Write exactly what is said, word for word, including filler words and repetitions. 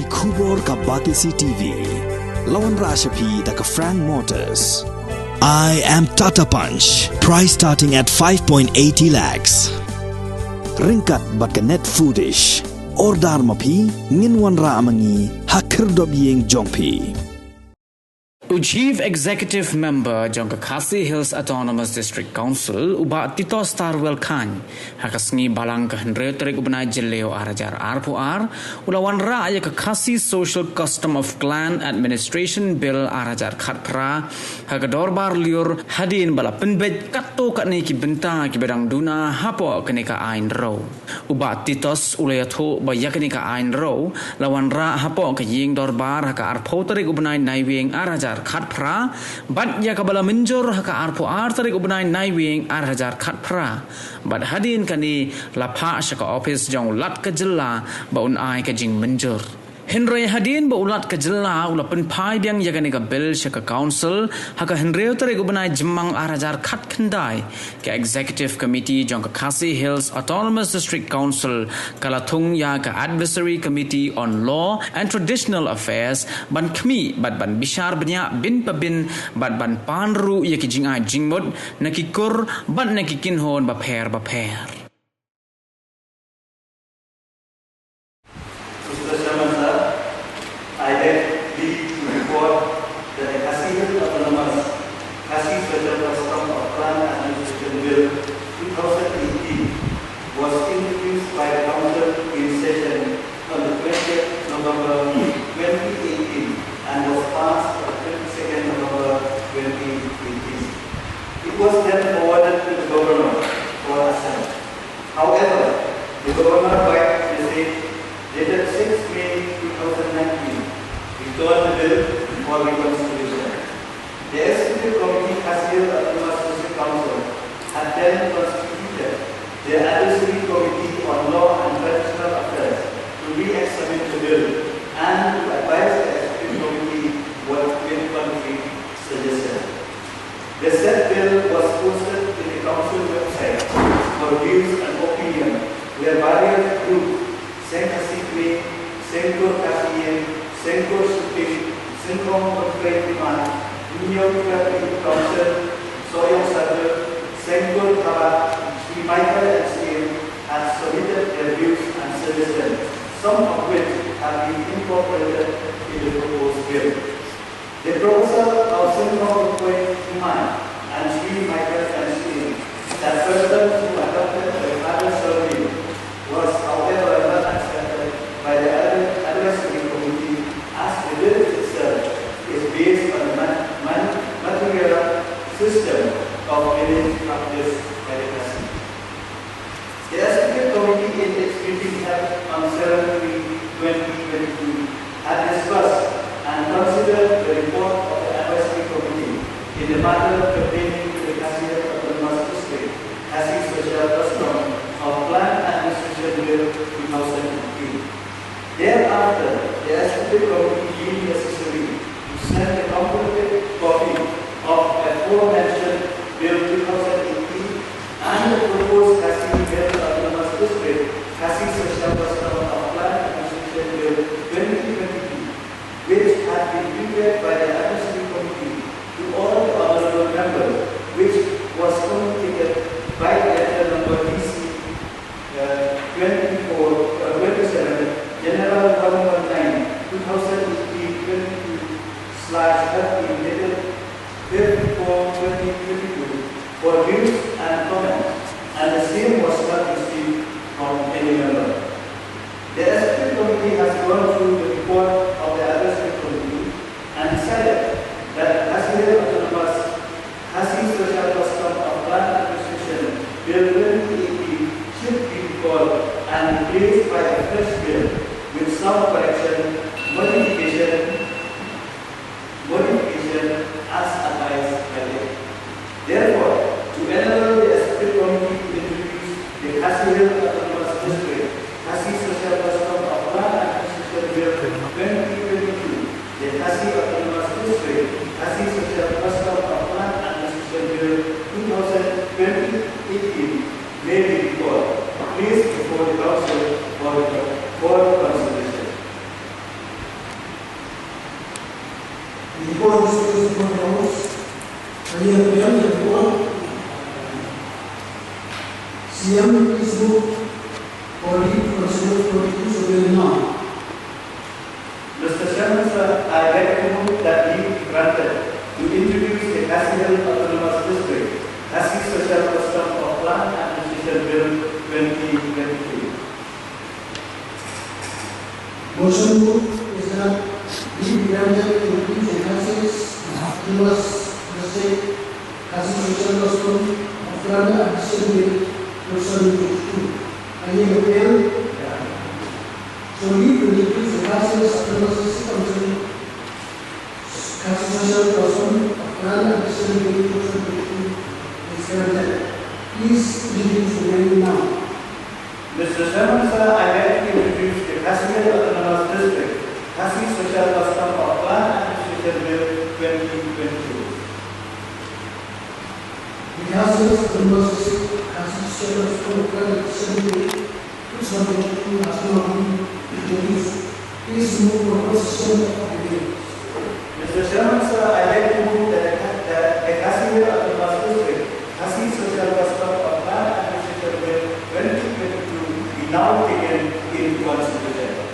Khubor ka Batesi T V. La wanrah sha phi da ka Frank Motors. I am Tata Punch. Price starting at five point eighty lakhs. Ryngkat bad ka Net Foodish. Order ma phi, ngin wanrah ma ngi ha khyrdop ïing jong phi. U Chief Executive Member jong ka Khasi Hills Autonomous District Council, u Bah Titos Tarwel Chyne, ha ka sngi Balang ka hynriew tarik u bnai Jylliew ar hajar arphew ar, u la wanrah ïa ka Khasi Social Custom of Clan Administration Bill ar hajar khatphra ha ka dorbar lyiur, hadien ba la pynbeit katto katne ki bynta kiba dang duna hapoh kane ka aiñ rew. U Bah Titos u la ïathuh ba ïa kane ka aiñ rew la wanrah hapoh ka ïing dorbar ha ka arphew tarik u bnai Naiwieng ar hajar khatphra, bad ïa kaba la mynjur ha ka arphew ar tarik u bnai Naiwieng ar hajar khatphra. Bad hadien kane la phah sha ka ophis jong u Lat ka Jylla ba un ai ka jingmynjur. Hynrei hadien ba u Lat ka Jylla u la pynphai biang ïa kane ka bill sha ka Council ha ka hynriew tarik u bnai Jymmang ar hajar khatkhyndai, ka Executive Committee jong ka Khasi Hills Autonomous District Council ka la thung ïa ka Advisory Committee on Law and Traditional Affairs ban khmih bad ban bishar bniah bin pa bin bad ban pan ruh ïa ki jingai jingmut na ki kur bad na ki kynhun bapher bapher. Mister Chairman, sir, I beg leave to report that the Khasi Hills Autonomous Khasi Social Custom of Clan Administration Bill two thousand eighteen was introduced by the Council in session on the twentieth November twenty eighteen and was passed on the twenty-second November twenty eighteen. It was then forwarded to the Governor for assent. However, the Governor, by message dated sixth May two thousand nineteen, returned the bill for reconsideration. The Executive Committee, Khasi Hills Autonomous District Council, had then constituted the Advisory Committee on Law and Traditional Affairs to re-examine the bill and to advise the Executive Committee with, with concrete suggestions. The said bill was posted in the council website for views and opinion, where various groups, Seng Khasi Kmie, Seng Kur Khasi Ïing, Seng Kur Shuping, Seng Kong Kontrei Khimai, Hynñiewtrep Youth Council, Sohiong Circle, Seng Kur Thabah, Sri Michael and Seng, had submitted their views and suggestions, some of which have been incorporated in the proposed bill. The proposal of Seng Kong Kontrei Khimai and Sri Michael and Seng, that persons who adopted the father's surname, was, however, not accepted by the advi-, advisory committee, as the bill itself is based on the mat-, mat-, matrilineal system of lineage practiced by the Khasi. The Executive Committee, in its meeting held on seven three twenty twenty-two, had discussed and considered the report of the Advisory Committee in the matter pertaining to the Khasi Hills Autonomous District, Khasi Social Custom of Clan Administration Bill two thousand eighteen. Thereafter, the Executive Committee deemed necessary to send a completed copy of aforementioned Bill two thousand eighteen and the proposed Khasi Hills Autonomous District, Khasi Social Custom of Clan Administration Bill twenty twenty-two, which had been prepared by the Advisory Committee, to all the honorable members, which was communicated by letter number D C, uh, twenty-four, uh, twenty-seven, General one one nine, two thousand eighteen twenty-two slash thirteen, dated fifth four twenty twenty-two, for views and comments, and the same was not received from any member. The Executive Committee has gone through the report of the Advisory Committee and decided that Khasi Hills Autonomous Khasi Social Custom of Clan Administration Bill twenty eighteen should be recalled and replaced by a fresh bill with some correction, modification, modification as advised by the Act. Therefore, to enable the Executive Committee to introduce the Khasi Hills Autonomous District Khasi Social Custom of Clan Administration Bill twenty twenty-two, the Khasi Autonomous District Khasi Social Custom of Clan Administration Bill two thousand twenty eighteen may be recalled, placed before the Council for, for consideration. Before this case before the House, I appeal the report. C M is moved for the constitutional authority to be now. Mister Chairman, sir, I beg to move that leave be granted to introduce the Khasi Hills Autonomous District, Khasi Social Custom of Clan Administration Bill twenty twenty-three. Motion moved is that leave be granted to introduce the Khasi Hills Autonomous District, Khasi Social Custom of Clan Administration Bill two thousand twenty-two. Any appeal? So leave to introduce the Khasi Hills Autonomous District Council, Khasi Social Custom of Clan Administration Bill two thousand twenty-two is granted. Please introduce the bill now. Mister Chairman, sir, I beg to introduce the Khasi Hills Autonomous District, Khasi Social Custom of Clan Administration Bill twenty twenty-two. The Khasi Hills Autonomous District, Khasi Social Custom of Clan Administration Bill two thousand twenty-two has now been introduced. Please move for consideration of the bill. Mister Chairman, sir, I beg to move that the, that the Khasi Hills Autonomous District, Khasi Social Custom of Clan Administration Bill twenty twenty-two be now taken into consideration.